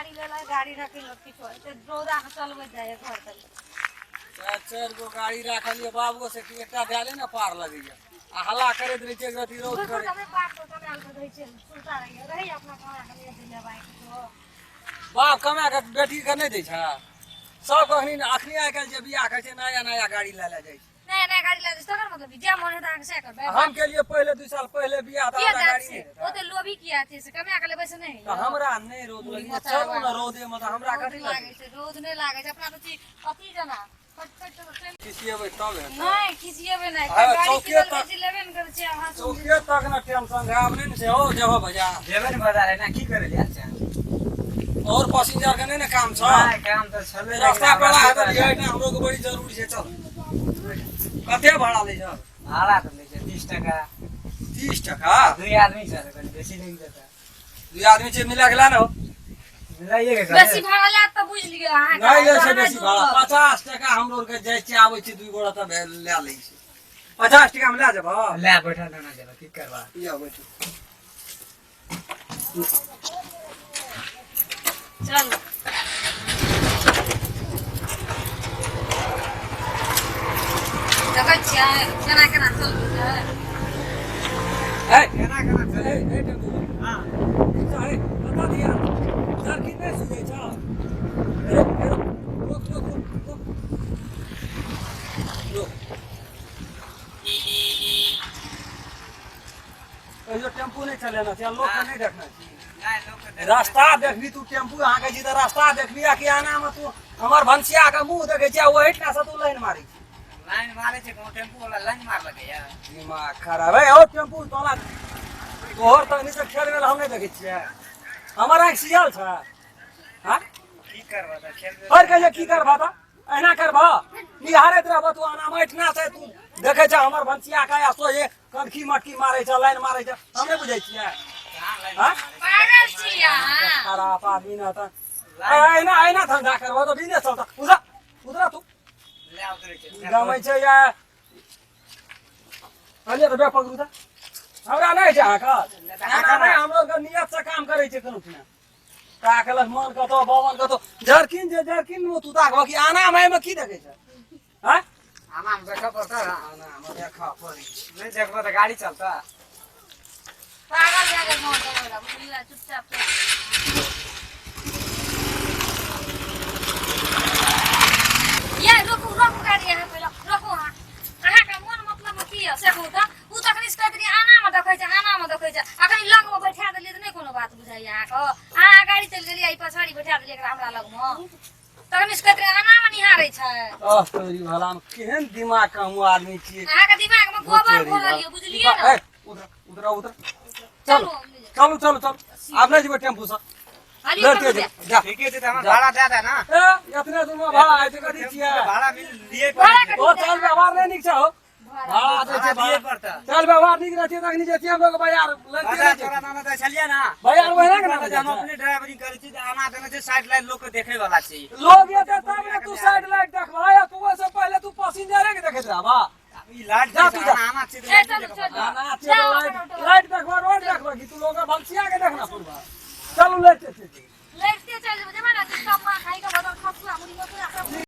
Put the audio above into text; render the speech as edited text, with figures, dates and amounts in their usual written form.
गाड़ी लेलक गाड़ी रखी लोक किछो एते रौदा मे चलबैत जाइए घर तक। चारि चारि गो गाड़ी राखल यऽ बाबुओ से कि एकटा धएले ने पार लगैया आ हल्ला करैत रहै छै एक रत्ती रौद बुझू करै तऽ हमरे बाप पर कमायल के दै छै सुनता रहैए रहैए अपना कमा के नहि दैए बाइक तो। बाप कमा के बेटी के नहि दै छै सब अखनी अखनी आइ काल्हि जे बियाह करै छै नया नया गाड़ी लए लए जाइ छै। नया नया गाड़ी लए जाइ छै तकर मतलब जे मन हेतै अहाँके सएह करबै। हम केलिए पहिले 2 साल पहिले बियाह तऽ किया हमरा जात गाड़ी छै नहि रहै। ओते लोभी किया छै से कमा के लेबै से नहि तऽ हमरा नहि रौद लगैया चलू ने रौदे मे तऽ हमरा रौद कथी लागै लगै छै रौद नहि लागै छै अपना तऽ छी अथी जेना फट फट तऽ चलि खिसियेबै तब हेतै। नहि खिसियेबै नहि आ, गाड़ी चौके किनल तक- बेसी लेबे ने करै छियै अहाँ सुन चौके तक ने टेंशन रहै आब नहि ने छै हो जेबह बाजार। जेबै ने बाजार एना की करै लए आयल छै? और पैसेंजर के नहि ने काम छ। नहि, काम तऽ छलै लेकिन रास्ता आब पेड़ा रास्ते हेतै पेड़ा लियै ने हमरो के बड़ी जरूरी छै चल। कते भाड़ा लै छ? भाड़ा तऽ लै छै 30 टका। 30 टका? दुई आदमी छै तऽ कनि बेसी लागि जेतै। दुई आदमी छै मिला के ला ने हो। मिलाइए के बेसी भाड़ा लायत तऽ बुझि लियौ अहाँके नहि लै छै रहनाइ बेसी भाड़ा दुर्लभ। 50 टका हमरो के जाइ छियै आबै छियै दुई गोरा तऽ लए लै छै। 50 टका मे लए जेबह? लए बैठल रहना जेबह की करबा। लिअ बैठू। चल देखै छियै केना केना चलबै छै। ए केना केना चलै? ए ए टेम्पू हाँ ए बता दिया जर्किन नहि सुझै छ। रोक रोक रोक रोक रोक रोक। कहियो टेम्पू नहि चलेना छै लोक के नहि देखना छी। नहि लोक के रास्ता देखबी तू टेम्पू अहाँके जी तऽ रास्ता देखबी आ कि आना मे तू हमर भनसिया के मुंह देखै छी आ ओहिठिना से तू लाइन मारै छी। लाइन मारै छै कोनो टेम्पू वाला लाइन मारलकै या? दिमाग खराब है ओ टेम्पू तोला तोहर तखनी से खेल गेल हम नहि देखै छियै। हमर आँखि सियल छै। हाँ की करबह तऽ खेल और कहियो की करबह तऽ एना करबह निहारैत रहबह तू आना मे एहिठिना से तू देखै छ हमर भनसिया के आ सोझे कनखी मटकी मारै छ लाइन मारै छ हम नहि बुझै छियै। हाँ पागल छी अहाँ। खराब आदमी न तऽ एना एना धंधा करबह तऽ बिजनेस चलता। उधर उधर तू ले उतरै छै गमै छै या कहलियै तऽ बे पकड़ू तऽ हमरा नहि छै अहाँके एना नहि हमरो के नियत से काम करै छै कोनो ठिना ताकलक मन कतौ बावन कतौ जर्किन जे जर्किन मे तू ताकबह कि आना मे एहिमे की देखै छै? आँय? आना मे देखऽ पड़तै ने। आना मे देखऽ पड़ै छै। नहि देखबह तऽ गाड़ी चलतै। पागल भए गेल मोन तऽ बुझलियै चुपचाप चल। ये रोकू रोकू गाड़ी अहाँ पहिले रोकू अहाँ। अहाँके मोन मतलब मे की यऽ से कहू तऽ उ तऽ अखनी से कहैत रहियै आना मे देखै छै आना मे देखै छै अखनी लग मे बैठा देलियै तऽ नहि कोनो बात बुझाइया अहाँके। अहाँ गाड़ी चलि गेलियै ई पछाड़ी बैठा देलियै एकरा हमरा लग मे तखनी से कहैत रहियै आना मे निहारै छै। अह तोरी भला मे केहन दिमाग के हमहूँ आदमी छियै। अहाँके दिमाग मे गोबर भरल यऽ बुझलियै ने। ए, उधर उधर उधर चलू चलू चलू चलू आब नहि जेबै टेम्पू से। हाली लड़ते चलू जेबै जा। ठीके छै तऽ हमरा भाड़ा दए दे ने। ए एतने दूर मे भाड़ा आइ छै कथी छियै? भाड़ा मिल लिए भाड़ा पड़तै। ओ चल व्यवहार नहि नीक छै हो। भाड़ा दै छै भाड़ा दिए भाड़ा। पड़तै। चल व्यवहार नीक रहतियै तखनी जैतियै हम लोग बाजार लड़ते बाजार नहि तोरा जैतियै। नाना तऽ छलियै ने। बाजार वही ने हम जाइ छै। अपने ड्राइवरिंग करै छी तऽ आना देने छै साइड लाइट लोक के देखै वाला छै। लोग एते तब ने तू साइड लाइट देखबह या तू ओहिसँ पहिले तू पैसेंजरे के देखैत रहबह। ई लाइट जा तू जा। आना छै तऽ ए, लाइट चलू, देखऽ चलू। पड़तै। आना छै तऽ लाइट लाइट देखबह रोड देखबह कि तू लोग भनसिया के देखना पड़बह। चलू लड़ते चलू। लड़ते चलि जेबै जेबै ने सब माँ खाइ के बदल खसुआ मुड़ी मसुआ सब।